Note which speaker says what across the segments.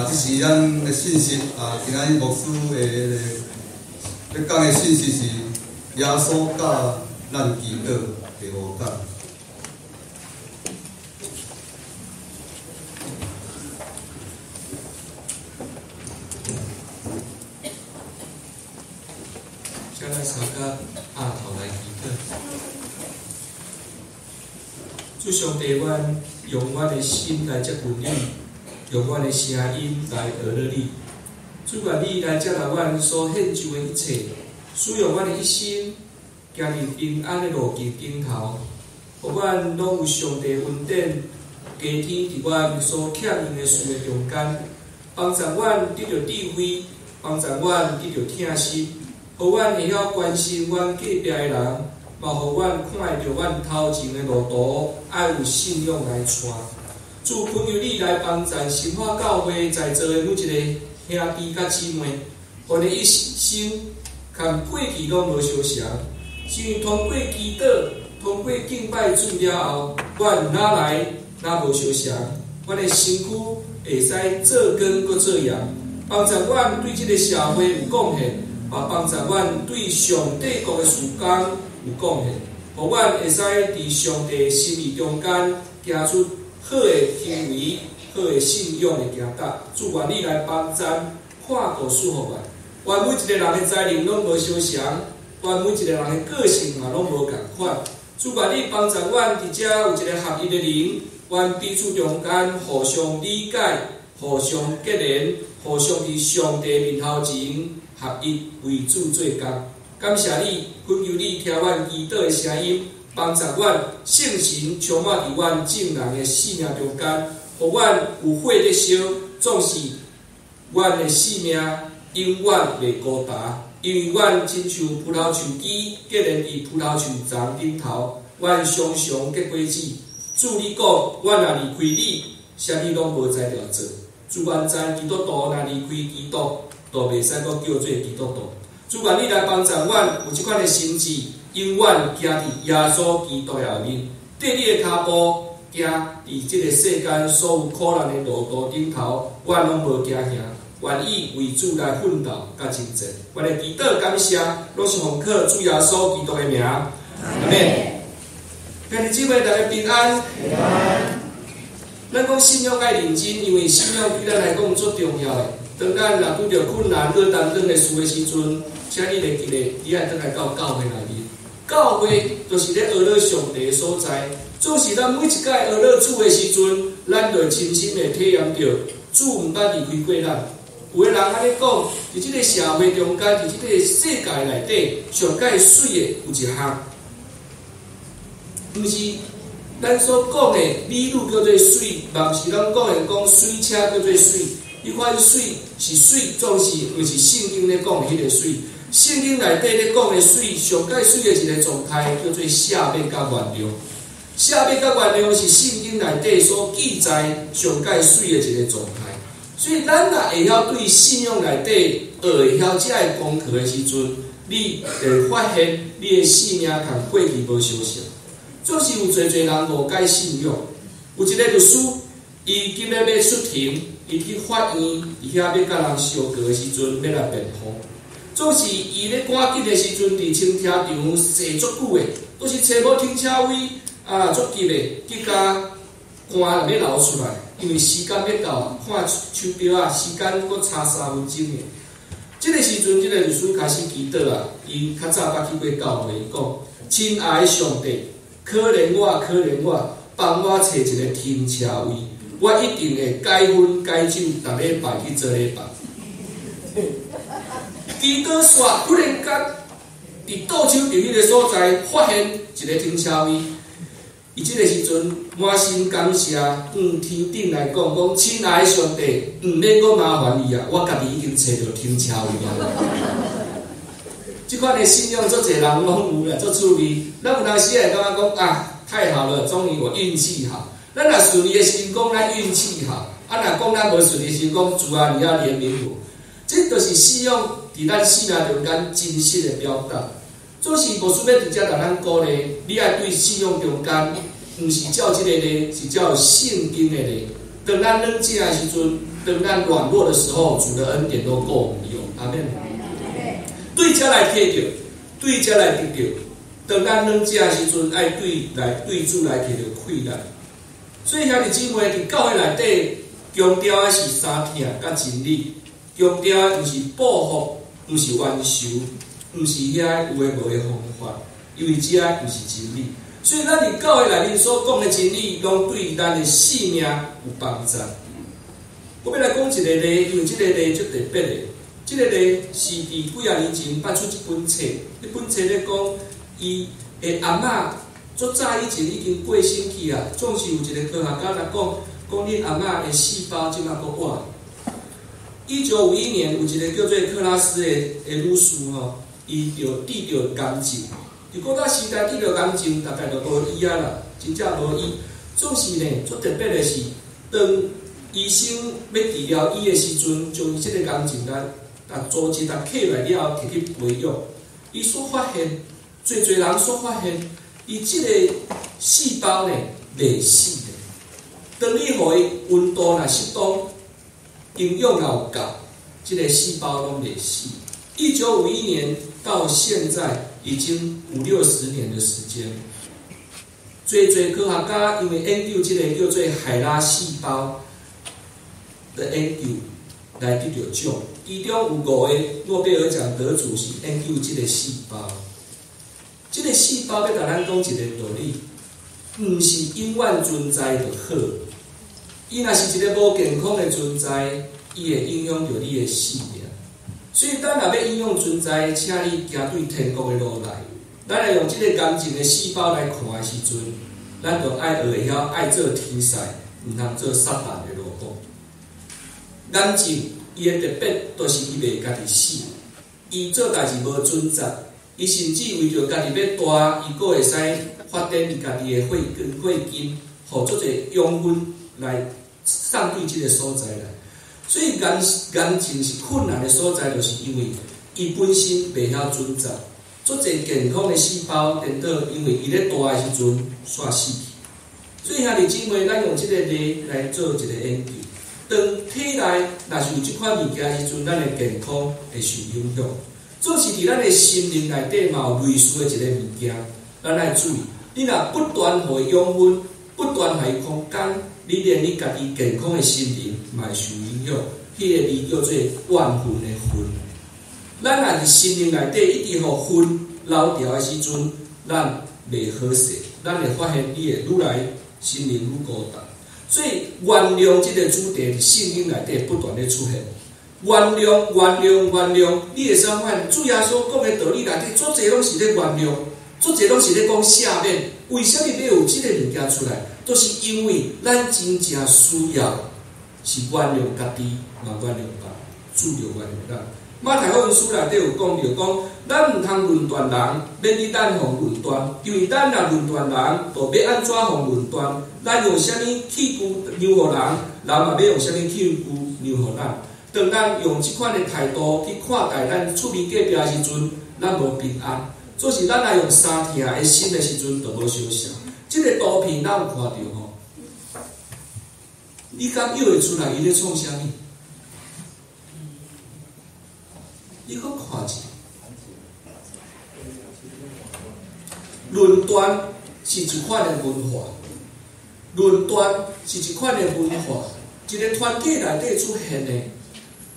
Speaker 1: 這是咱的信息啊，今仔日牧師的彼個欲講的信息是耶穌教咱祈禱第五講。
Speaker 2: 請咱三甲阿頭來祈禱。主上帝，阮用阮的心來接近你，用阮的聲音來學了你。主願你來接納阮所獻上的一切，使用阮的一生，行佇平安的路徑頂頭，予阮攏有上帝恩典加添佇阮所欠用的事的中間，幫助阮得著智慧，幫助阮得著疼心，予阮會曉關心阮隔壁的人，嘛予阮看會著阮頭前的路途愛有信仰來帶。主懇求你來幫助新化教會在座的每一个兄弟佮姊妹，予你一生佮過去攏無相像，是因為通過祈禱、通過敬拜主了後，阮哪來哪無相像，阮的身軀會使做光閣做鹽，幫助阮對這个社會有貢獻，嘛幫助阮對上帝國的事工有貢獻，予阮會使佇上帝心意中間行出好的行為、好的信仰的行動。主願你來幫贊、看顧、祝福阮。願每一个人的才能攏無相像，願每一个人的個性嘛攏無仝款。主願你幫助阮佇遮有一个合一的靈，阮彼此中間互相理解、互相結連、互相佇上帝面頭前合一為主做工。感謝你，懇求你聽阮祈禱的聲音，幫助阮聖神充滿佇阮眾人的生命中間，予阮有火咧燒，總是阮的生命永遠袂孤單，因為阮親像葡萄樹枝結連佇葡萄樹叢頂頭，阮常常結果子。主你講，阮若離開你，啥物攏無才調做。主阮知基督徒若離開基督，就袂使閣叫做基督徒。主願你來幫助阮有這款的心志，永遠行佇耶穌基督的後面，綴你的跤步，行佇這个世間所有苦難的路途頂頭，阮攏無驚嚇，願意為主來奮鬥佮征戰。阮的祈禱感謝，攏是奉靠主耶穌基督的名，阿們。兄弟姊妹，大家平安。
Speaker 3: 平安。
Speaker 2: 咱講信仰愛認真，因為信仰對咱來講足重要的。當咱若拄著困難、閣擔當的事的時陣，請你會記得，你愛轉來到教會內面。教會就是咧學了上帝的所在。總是咱每一擺學了主的時陣，咱就會深深的體驗著主毋捌離開過咱。有的人按呢講，佇這个社會中間，佇這个世界內底，上蓋媠的有一項，毋是咱所講的美女叫做媠，嘛毋是咱講的講水車叫做媠。彼款媠是媠，總是毋是聖經咧講的彼个媠。聖經內底咧講的媠，上蓋媠的一个狀態叫做赦免佮原諒。赦免佮原諒是聖經內底所記載上蓋媠的一个狀態。所以咱若會曉對信仰內底學會曉這个功課的時陣，你會發現你的生命佇過去無相像。總是有濟濟人誤解信仰。有一个律師，伊今日欲出庭，伊去法院，佇遐欲佮人相告的時陣，欲來辯護。總是伊咧趕緊的時陣，佇停車場踅足久的，都是揣無停車位，啊，足急的，結果汗就欲流出來，因為時間欲到，看手錶啊，時間閣差3分鐘的。這个時陣，這个律師開始祈禱啊，伊較早捌去過教會，伊講：親愛的上帝，可憐我，可憐我，幫我揣一个停車位，我一定會改薰改酒，逐禮拜去做禮拜。祈禱煞，忽然間佇倒手佇彼个所在發現一个停車位。伊這个時陣滿心感謝，向天頂來講講：親愛的上帝，毋免閣麻煩伊啊，我家己已經揣著停車位啊。這款的信仰，足濟人攏有啦，足趣味。咱有當時會感覺講啊，太好了，終於我運氣好。咱若順利的時陣講咱運氣好，啊若講咱無順利的時陣講主啊，你要憐憫我。這就是信仰佇咱生命中間真實的表達。總是牧師欲佇遮共咱鼓勵，你愛對信仰中間，毋是照這个例，是照聖經的例。當咱軟正的時陣，當咱軟弱的時候，主的恩典都夠我們用。阿們。對遮來提著，對遮來得著。當咱軟食的時陣，愛對來對主來提著氣力。所以兄弟姊妹佇教會內底強調的是三疼佮真理，強調的毋是報復，毋是冤仇，毋是遐有的無的方法，因為這毋是真理。所以咱佇教會內面所講的真理，攏對咱的性命有幫助。我欲來講一個例，因為這個例足特別的。這個例是佇幾仔年前捌出一本冊，彼本冊咧講伊的阿嬤足早以前已經過身去啊。總是有一個科學家來講，講恁阿嬤的細胞這馬閣活。1951年有一個叫做克拉斯的女士吼，伊著得著癌症。佇古早時代得著癌症，大概就無醫啊啦，真正無醫。總是呢，足特別的是，當醫生欲治療伊的時陣，將伊這個癌症來共組織共刻來了後，提去培養。伊所發現，濟濟人所發現，伊這個細胞呢袂死的。當你予伊溫度若適當，營養若有夠，這個細胞攏袂死。1951年到現在已經五六十年的時間。濟濟科學家因為研究這個叫做海拉細胞的研究來得著獎，其中有五個諾貝爾獎得主是研究這個細胞。這個細胞欲共咱講一個道理，毋是永遠存在就好。伊若是一個無健康的存在，伊會影響著你的性命。所以，咱若欲影響存在，請你行對天國的路來。咱來用這個癌症的細胞來看的時陣，咱就愛學會曉愛做天使，毋通做撒旦的奴僕。癌症伊的特別，就是伊袂家己死，伊做代誌無準則，伊甚至為著家己欲大，伊閣會使發展伊家己的血根、血筋，予足濟養分來送對這個所在來。所以癌症是困難的所在，就是因為伊本身袂曉準則，足濟健康的細胞，顛倒因為伊咧大的時陣，煞死去。所以兄弟姊妹，咱用這個例來做一個研究。當體內若是有這款物件的時陣，咱的健康會受影響。總是佇咱的心靈內底嘛有類似的一個物件，咱愛注意。你若不斷予伊養分，不斷予伊空間，你連你家己健康的心靈嘛會受影響。彼個字叫做怨恨的恨。咱若是心靈內底一直予恨留著的時陣，咱袂好勢，咱會發現你會愈來心靈愈孤單。所以原諒這個主題佇聖經內底不斷咧出現。原諒、原諒、原諒，你會使發現主耶穌講的道理內底，足濟攏是咧原諒，足濟攏是咧講赦免。為啥物欲有這個物件出來？都是因為咱真正需要是原諒家己，嘛原諒別人，主就原諒咱。馬太福音書內底有講著講，咱毋通論斷人，免得咱予論斷，因為咱若論斷人，就欲按怎予論斷？咱用啥物器具量予人，人嘛欲用啥物器具量予咱。當咱用這款的態度去看待咱厝邊隔壁的時陣，咱無平安。做是咱若用相疼的心的時陣，就無相像。這個圖片咱有看著吼？你敢臆會出來伊咧創啥物？你閣看一下，論斷是一款的文化，論斷是一款的文化，一個團體內底出現的。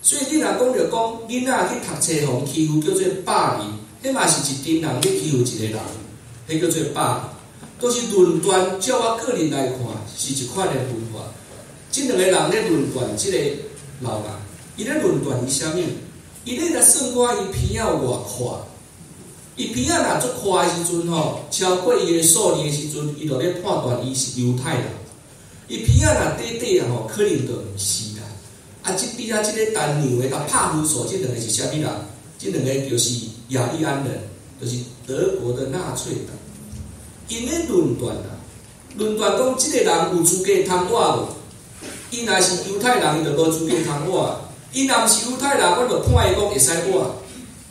Speaker 2: 所以你若講著講囡仔去讀冊予人欺負，叫做霸凌，彼嘛是一陣人咧欺負一個人，彼叫做霸凌。都是論斷，照我個人來看，是一款的文化。這兩個人咧論斷這個老人，伊咧論斷伊啥物？伊咧來算看伊鼻仔有偌闊，伊鼻仔若足闊的時陣吼，超過伊的數字的時陣，伊就咧判斷伊是猶太人。伊鼻仔若短短啊吼，可能就毋是啦。啊，這邊仔這個單兩个共拍分數，這兩個是啥物人？這兩個就是雅利安人，就是德國的納粹黨。𪜶咧論斷啊，論斷講這個人有資格通活無？伊若是猶太人，伊就無資格通活。伊若毋是猶太人，阮就判伊講會使活。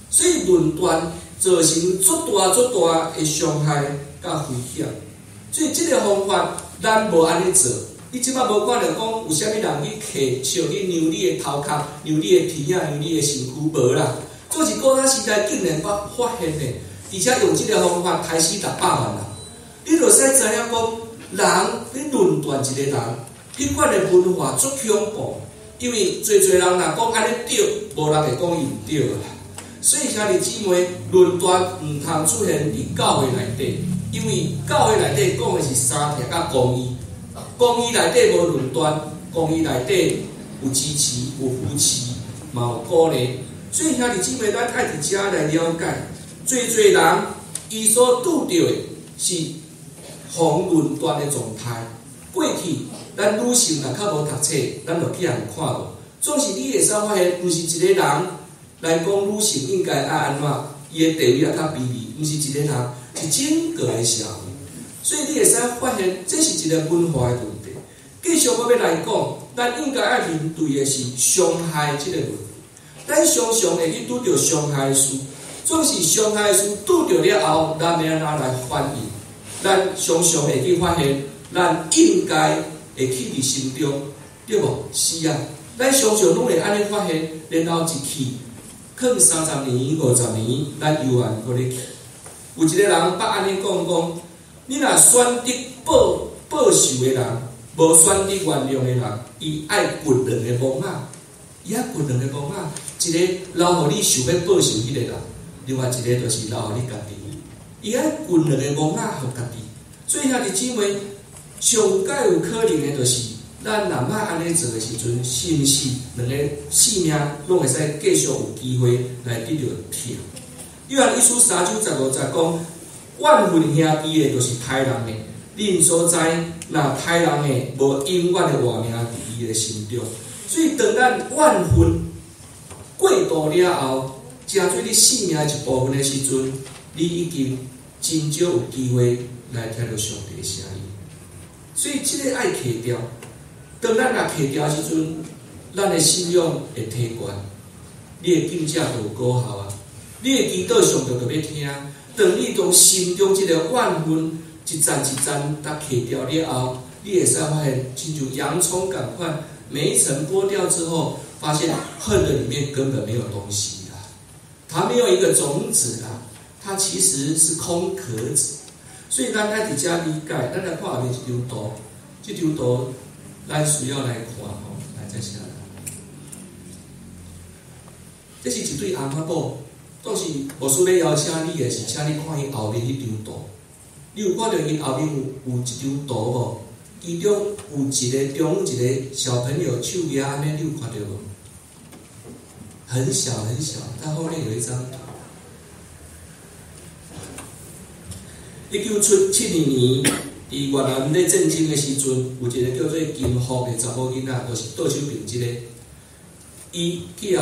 Speaker 2: 所以論斷造成足大足大的傷害佮危險。所以這個方法咱無按呢做，你這擺無看著講有啥物人去揢笑去量你的頭殼、量你的鼻仔、量你的身軀，無啦。這是古早時代竟然捌發現的，而且用這个方法刣死600萬人。你就使知影講，人咧論斷一個人，彼款的文化足恐怖，因為濟濟人若講按呢對，無人會講伊毋對啦。所以兄弟姊妹，論斷毋通出現佇教會內底，因為教會內底講的是相疼佮公義，公義內底無論斷，公義內底有支持、有扶持，嘛有鼓勵。所以兄弟姊妹，咱愛佇遮來了解，濟濟人伊所拄著的是予論斷的狀態。過去咱女性若較無讀冊，咱就去予人看無。總是你會使發現，毋是一個人來講女性應該愛按怎，伊的地位也較卑微，毋是一個人，是整個的社會。所以你會使發現，這是一個文化的問題。繼續我欲來講，咱應該愛面對的是傷害這個問題。咱常常會去拄著傷害的事，總是傷害的事拄著了後，咱欲按怎來反應？咱常常會去發現，咱應該會記佇心中，對無？是啊，咱常常攏會按呢發現，然後一去，囥30年、50年，咱猶原閣咧記。有一個人捌按呢講講，你若選擇報報仇的人，無選擇原諒的人，伊愛掘兩个墓仔，伊愛掘兩个墓仔，一个留予你想欲報仇彼個人，另外一个就是留予你家己。伊愛掘兩个墓仔予家己。所以兄弟姊妹，上蓋有可能的就是，咱若欲按呢做的時陣，是毋是兩个性命攏會使繼續有機會來得著疼？約翰一書3章15節講，怨恨兄弟的，就是刣人的。恁所知，若刣人的，無永遠的活命佇伊的心中。所以，當咱怨恨過度了後，成做你性命的一部分的時陣，你已經真少有機會來聽著上帝的聲音。所以，這个愛刣掉。當咱若刣掉的時陣，咱的信仰會提懸，你的敬拜就有果效啊！你的祈禱上帝就欲聽。當你將心中這个怨恨一層一層共刣掉了後，你會使發現，親像洋蔥仝款，每一層剝掉之後，發現恨的裡面根本沒有東西啦，它沒有一個種子啦，它其實是空殼子。所以咱愛佇遮理解，咱來看後面這張圖，這張圖咱需要來看吼，來再下來。這是一對翁仔某，當時牧師欲邀請你的是，請你看伊後面彼張圖。你有看著𪜶後面有一張圖無？其中有一个中一个小朋友手舉按呢，你有看著無？很小很小，但後面有一張圖。1972年，佇越南咧戰爭的時陣，有一个叫做金福的查某囡仔，就是倒手邊這个，伊去予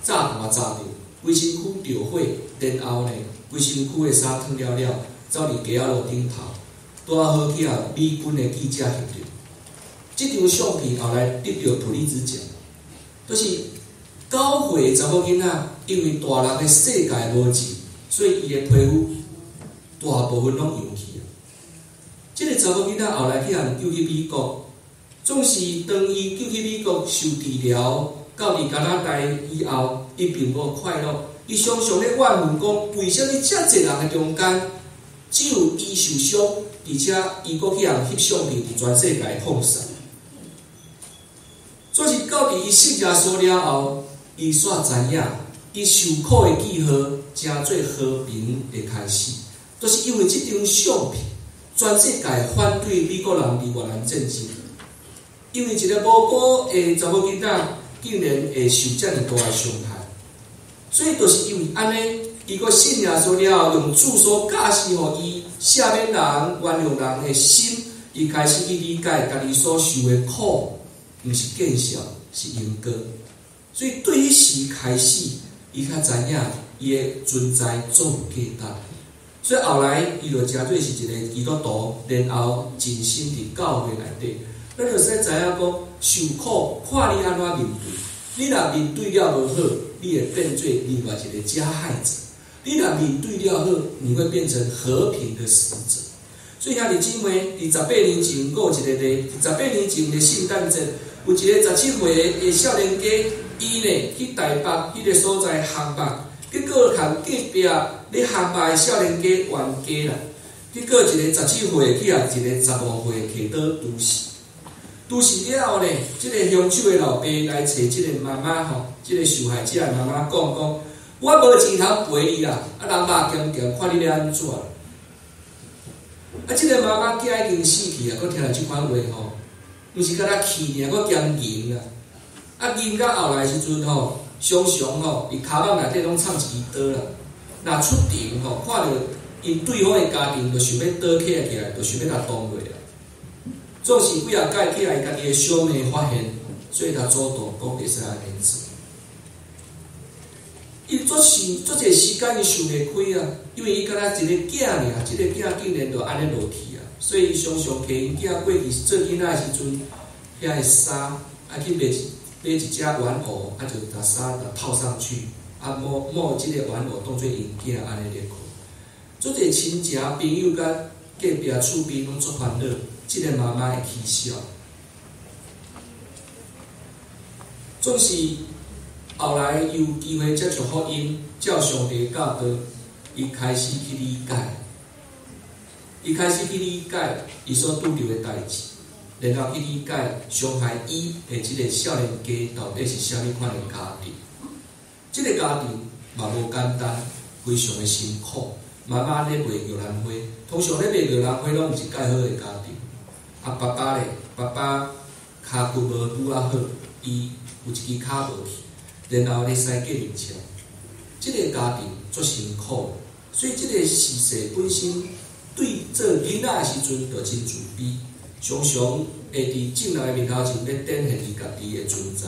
Speaker 2: 炸彈炸著，規身軀著火，然後呢，規身軀的衫脫了了，走佇街仔路頂頭，拄仔好去予美軍的記者翕著。這張相片後來得著普利茲獎，就是9歲的查某囡仔，因為大人的世界無錢，所以伊的皮膚大部分攏溶去啊。這个查某囡仔後來去予人救去美國，總是當伊救去美國受治療，到佇加拿大以後，伊並無快樂。伊常常咧怨恨講，為啥物遮濟人的中間，只有伊受傷，而且伊閣去予人翕相片佇全世界放送。總是到佇伊信耶穌了後，伊煞知影，伊受苦的記號，成做和平的開始。就是因為這張相片，全世界反對美國人佇越南戰爭。因為一个無辜的查某囡仔，竟然會受遮爾大的傷害，所以就是因為按呢，伊閣信耶穌了後，用主所教示予伊赦免人、原諒人的心，伊開始去理解家己所受的苦，毋是見笑，是應該。所以對彼時開始，伊較知影伊的存在足有價值。所以後來，伊就成做是一个基督徒，然後盡心佇教會內底。咱就使知影講，受苦看你按怎面對。你若面對了無好，你會變做另外一个加害者；你若面對了好，你會變成和平的使者。所以兄弟姊妹，佇十八年前，閣有一個例，十八年前的聖誕節，有一個17歲的少年家，伊呢去台北彼個所在烘肉，結果共隔壁咧烘肉的少年家冤家啦。結果一個十七歲去予一個15歲提刀毒死，毒死了後呢，這個兇手的老爸來揣這個媽媽吼，這個受害者的媽媽講講，我無錢通賠你啦，啊人肉鹹鹹，看你欲按怎。啊，這個媽媽囝已經死去啊，閣聽著這款話吼，毋是干焦氣爾，閣兼忍啊。啊，忍到後來時陣吼，常常吼，佇跤蠓內底攏藏一支刀啦。若出庭吼，看著𪜶對方的家庭，就想欲刀揢起來，就想欲共動落啊。總是幾仔擺去予家己的小妹發現，所以才主動講會使按呢做。伊足時足濟時間伊想袂開啊，因為伊敢若一个囝爾，這個囝竟然就按呢落去啊，所以伊常常提𪜶囝過去做囡仔的時陣，遐个衫啊去買一隻玩偶，啊就共衫共套上去，啊摸摸這个玩偶當做𪜶囝按呢咧睏。足濟親情朋友佮隔壁厝邊攏足煩惱，這个媽媽會起痟。總是後來有機會接觸福音，照上帝教導，伊開始去理解，伊開始去理解伊所拄著的代誌，然後去理解傷害伊的這个少年家到底是啥物款的家庭。這个家庭嘛無簡單，非常的辛苦。媽媽咧賣玉蘭花，通常咧賣玉蘭花攏毋是蓋好的家庭。啊，爸爸咧，爸爸跤骨無拄仔好，伊有一支跤無去，然後咧駛計程車。這个家庭足辛苦，所以這个時勢本身對做囡仔的時陣就真自卑，常常會佇眾人的面頭前咧展現伊家己的存在，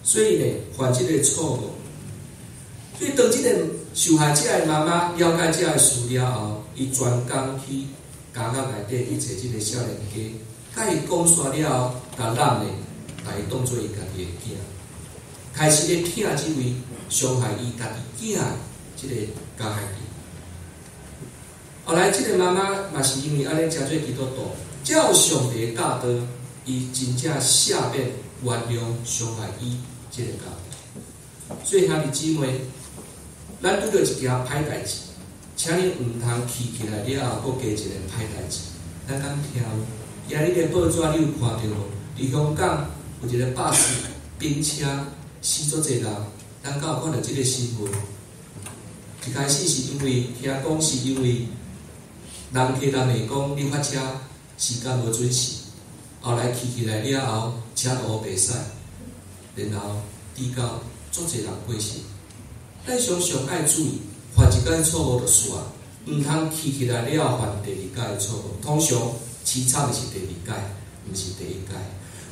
Speaker 2: 所以呢犯這個錯誤。所以當這个受害者的媽媽了解這个事了後，伊專工去監獄內底去揣這个少年家，共伊講煞了後，共攬咧，共伊當做伊家己的囝，開始咧疼這位傷害伊家己囝的這个加害者。後來，這個媽媽嘛是因為按呢成做基督徒，照上帝教導，伊真正赦免原諒傷害伊這個家庭。所以兄弟姊妹，咱拄著一件歹代誌，請你毋通氣起來了後，閣加一个歹代誌。咱敢聽無？今日的報紙你有看著無？佇香港有一個巴士冰車死足濟人，咱敢有看著這个新聞？一開始是因為聽講是因為人客人會講你發車時間無準時，後來氣起來了後，車就烏白駛，然後拄到足濟人過身。咱常常愛注意，犯一擺錯誤就煞，毋通氣起來了後犯第二擺的錯誤。通常淒慘的是第二擺，毋是第一擺。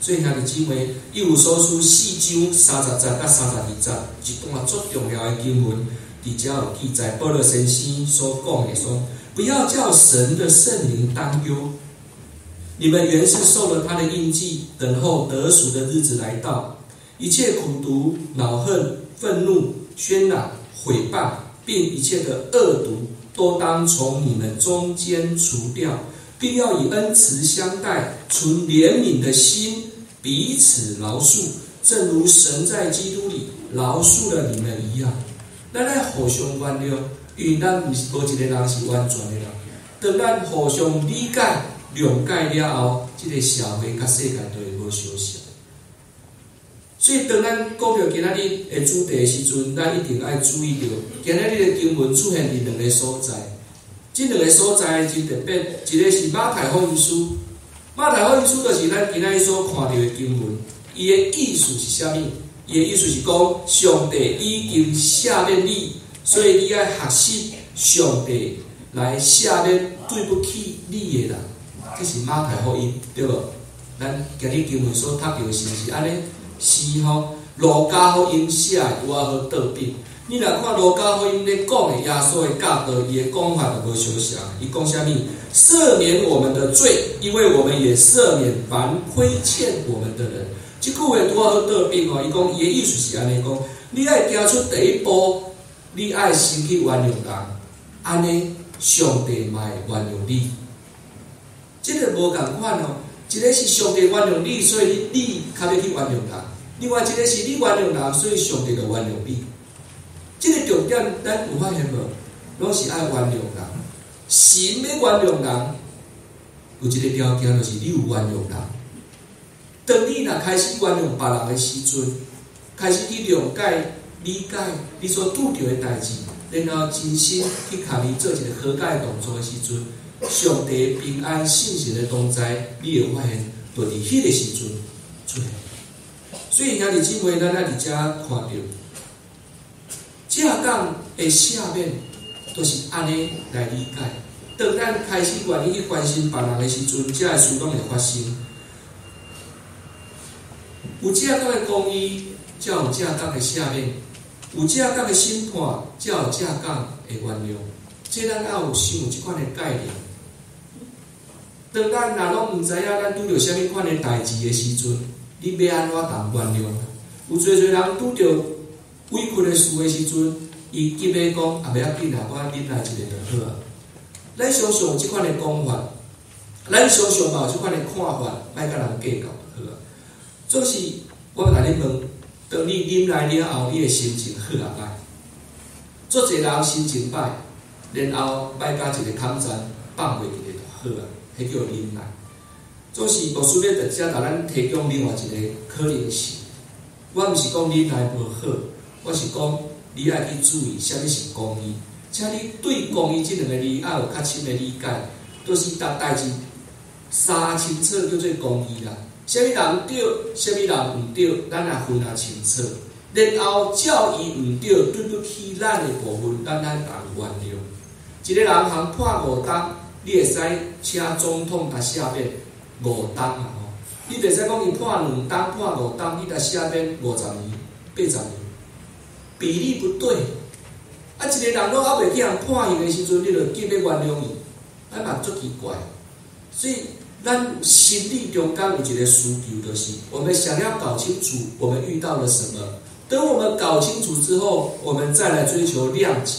Speaker 2: 所以兄弟姊妹，以弗所書四章三十節佮32節，一段足重要的經文，佇遮有記載，保羅先生所講的說：不要叫神的聖靈擔憂，你們原是受了他的印記，等候得贖的日子來到。一切苦毒、惱恨、憤怒、喧嚷、毀謗，並一切的惡毒，都當從你們中間除掉，並要以恩慈相待，存憐憫的心，彼此饒恕，正如神在基督裡饒恕了你們一樣。咱愛互相原諒，因為咱毋是無一個人是完全的人。當咱互相理解、諒解了後，這個社會佮世界就會無相像。所以，當咱講著今仔日的主題的時陣，咱一定愛注意著，今仔日的經文出現佇兩个所在，這兩个所在真特別，一个是馬太福音書，馬太福音書就是咱今仔日所看著的經文，伊的意思是啥物？伊的意思是講，上帝已經赦免你，所以你愛學習上帝來赦免對不起你的人，這是馬太福音，對無？咱今日經文所讀著的是毋是按呢？是吼，路加福音寫的拄仔好倒轉。你若看路加福音咧講的耶穌的教導，伊的講法就無相像。伊講啥物？赦免我們的罪，因為我們也赦免凡虧欠我們的人。這句話拄仔好倒轉哦。伊講伊的意思是按呢講：你愛行出第一步，你愛先去原諒人，按呢上帝嘛會原諒你。這个無仝款哦。一个是上帝原諒你，所以你較欲去原諒人；另外一个是你原諒人，所以上帝就原諒你。這个重點，咱有發現無？攏是愛原諒人。神欲原諒人，有一个條件，就是你有原諒人。當你若開始原諒別人的時陣，開始去諒解、理解你所拄著的代誌，然後真心去共伊做一个和解的動作的時陣，上帝平安信實的同在，你會發現，就佇彼个時陣出現。所以兄弟姊妹，咱愛佇遮看著，正港的赦免，都是按呢來理解。當咱開始願意去關心別人的時陣，這个事攏會發生。有正港的公義，才有正港的赦免；有正港的審判，才有正港的原諒。這咱愛有先有這款的概念。當咱若攏毋知影咱拄著啥物款的代誌的時陣，你欲按怎通原諒？有濟濟人拄著委屈的事的時陣，伊急欲講啊，袂要緊啦，我忍耐一下就好啊。咱常常有這款的講法，咱常常嘛有這款的看法，莫佮人計較就好啊。總是我共你問，當你忍耐了後，你的心情好抑歹？足濟人心情歹，然後歹甲一个空讚放袂記咧就好啊，彼叫忍耐。總是牧師欲佇遮共咱提供另外一个可能性。我毋是講忍耐無好，我是講你愛去注意啥物是公義，請你對公義這兩个字愛有較深的理解，就是逐代誌三清楚叫做公義啦。啥物人對，啥物人毋對，咱也分啊清楚。然後照伊毋對，對不起咱的部分，咱愛共原諒。一个人通判五冬，你會使請總統共赦免五冬啊吼！你袂使講伊判兩冬、判五冬，你共赦免50年、80年，比例不對。啊，一个人攏猶未去予判刑的時陣，你就急欲原諒伊，啊嘛足奇怪。所以，咱心理中間有一个需求，就是我們想要搞清楚我們遇到了什麼。等我們搞清楚之後，我們再來追求諒解。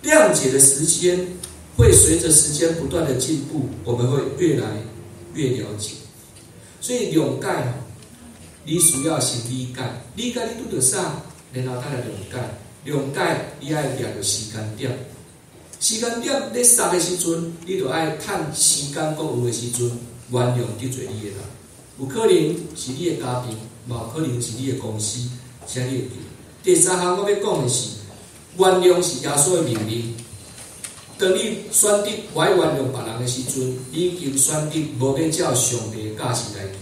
Speaker 2: 諒解的時間會隨着時間不斷的進步，我們會越來越了解。所以諒解，你需要先理解，理解你拄著啥，然後再來諒解。諒解你愛掠著時間點，時間點咧殺的時陣，你就愛趁時間閣有的時陣，原諒得罪你的人。有可能是你的家庭，嘛有可能是你的公司，請你會記。第三項我欲講的是，原諒是耶穌的命令。當你選擇無愛原諒別人的時陣，你已經選擇無欲照上帝的教示來行。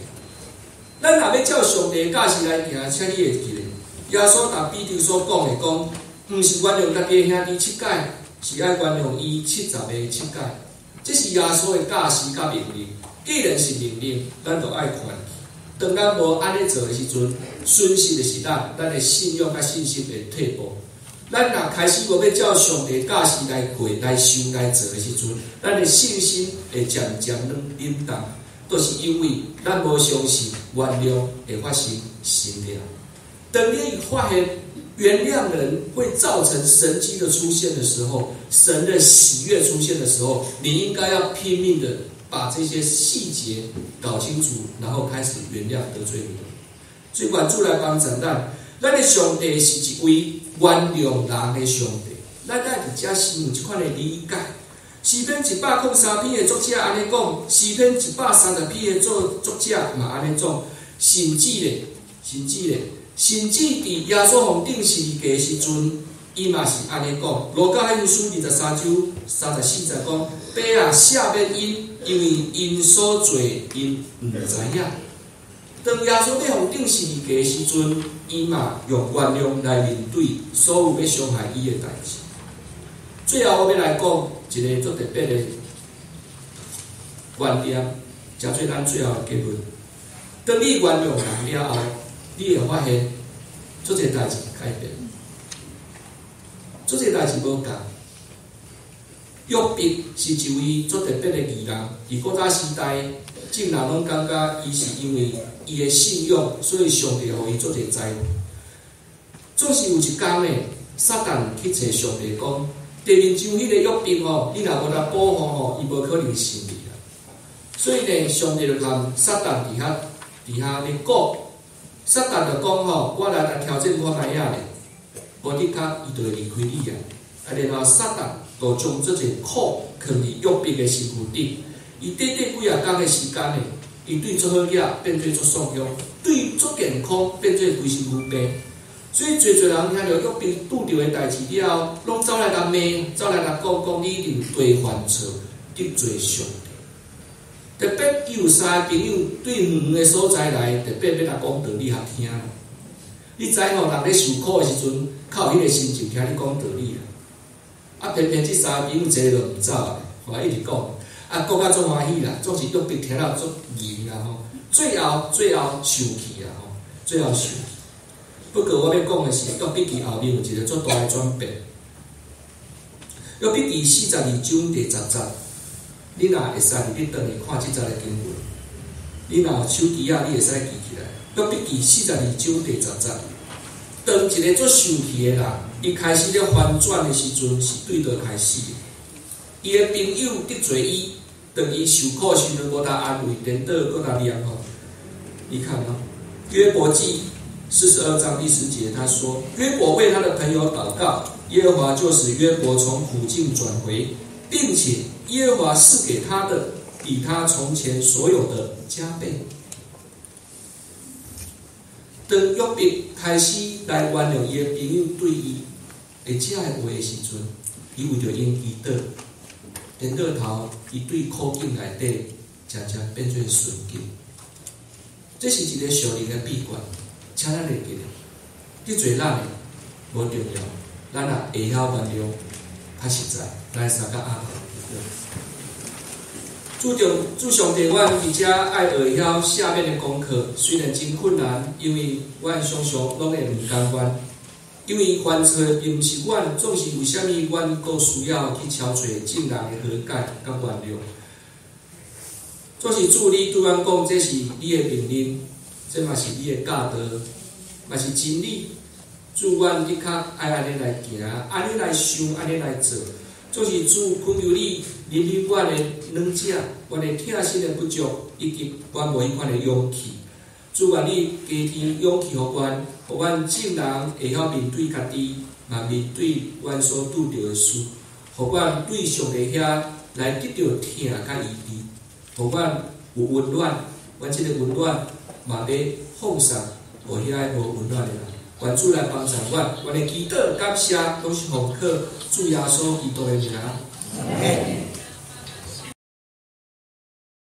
Speaker 2: 咱若欲照上帝的教示來行，請你會記得，耶穌共彼得所講的講，毋是原諒家己的兄弟七擺，是愛原諒伊70个七擺。這是耶穌的教示佮命令。既然是命令，咱就愛傳去。當咱無按呢做的時陣，損失的是咱，咱的信仰佮信心會退步。咱若開始無欲照上帝教示來過、來想、來做的時陣，咱的信心會漸漸冷淡，都是因為咱無相信原諒會發生神蹟。當你發現原諒人會造成神蹟的出現的時候，神的喜悅出現的時候，你應該要拼命的把這些細節搞清楚，然後開始原諒得罪你的人。所以願主來幫助咱，咱的上帝是一位原諒人的上帝。咱愛佇遮先有這款的理解。詩篇103篇的作者按呢講，詩篇130篇的作者嘛按呢講，甚至咧，甚至咧，甚至佇耶穌予釘十字架的時陣，伊嘛是按呢講。路加福音書23章34節講：爸啊，赦免𪜶，因為𪜶所做，𪜶毋知影。當耶穌欲予釘十字架的時陣，伊嘛用原諒來面對所有欲傷害伊的代誌。最後，我欲來講一个足特別的觀念，成做咱最後的結論。當你原諒人了後，你會發現足濟代誌改變，足濟代誌無仝。約伯是一位足特別的義人，佇古早時代，眾人攏感覺伊是因為伊的信仰，所以上帝予伊足濟災禍。總是有一工呢，撒旦去揣上帝講：地面上彼个約伯吼，你若無來保護吼，伊無可能信你啦。所以呢，上帝就共撒旦佇遐咧講，撒旦就講吼，我來來挑戰看覓仔咧，無的確伊就會離開你啊。啊，然後撒旦就將這濟苦囥佇約伯的身軀頂，伊短短幾仔工的時間呢，伊對足好額變做足喪凶，對足健康變做規身軀病。所以，濟濟人聽著約伯拄著的代誌了後，攏走來共罵，走來共講講你一定大犯錯，得罪上帝。特別伊有三个朋友對遠遠的所在來，特別欲來講道理予聽。你知吼，人咧受苦的時陣，較有彼个心情聽你講道理啦。啊，偏偏這三个朋友一个就毋走啊，予伊一直講，啊，講甲足歡喜啦，總是約伯聽了足認啦吼。最後，最後受氣啊吼，最後受氣。不過我欲講的是，約伯記後面有一个足大的轉變。約伯記42章第10節，你若會使入去轉去看這節的經文，你若有手機仔，你會使記起來。約伯記四十二章第十節，當一个足受氣的人，伊開始咧翻轉的時陣，是對佗開始的？伊的朋友得罪伊，當伊受苦的時陣，無通安慰，顛倒閣共念吼。你看啊，約伯記42章第10節，他說：約伯為他的朋友禱告，耶和華就使約伯從苦境轉回，並且耶和華賜給他的比他從前所有的加倍。當約伯開始來原諒伊的朋友對伊的這个話的時陣，伊為著𪜶祈禱，顛倒頭，伊對苦境內底漸漸變做順境。這是一个屬靈的秘訣，請咱會記得，得罪咱的無重要，咱若會曉原諒，較實在，咱相佮阿婆。主上主上帝，阮佇遮愛學會曉赦免的功課，雖然真困難，因為阮常常攏會毋甘願。因為犯錯的並毋是阮，總是為啥物阮閣需要去敲揣眾人的和解佮原諒？總是主你對阮講，這是你的命令，這嘛是你的教導，嘛是真理。主，阮的確愛按呢來行，按呢來想，按呢來做。總是主懇求你，憐憫阮的軟弱，阮的疼心的不足，以及阮無彼款的勇氣。主，願你加添勇氣予阮，予阮眾人會曉面對家己，嘛面對阮所拄著的事，予阮對上帝遐來得著疼佮醫治，予阮有溫暖，阮這个溫暖嘛欲放送予遐个無溫暖的人。願主來幫助阮，阮的祈禱感謝，攏是奉靠主耶穌基督的名。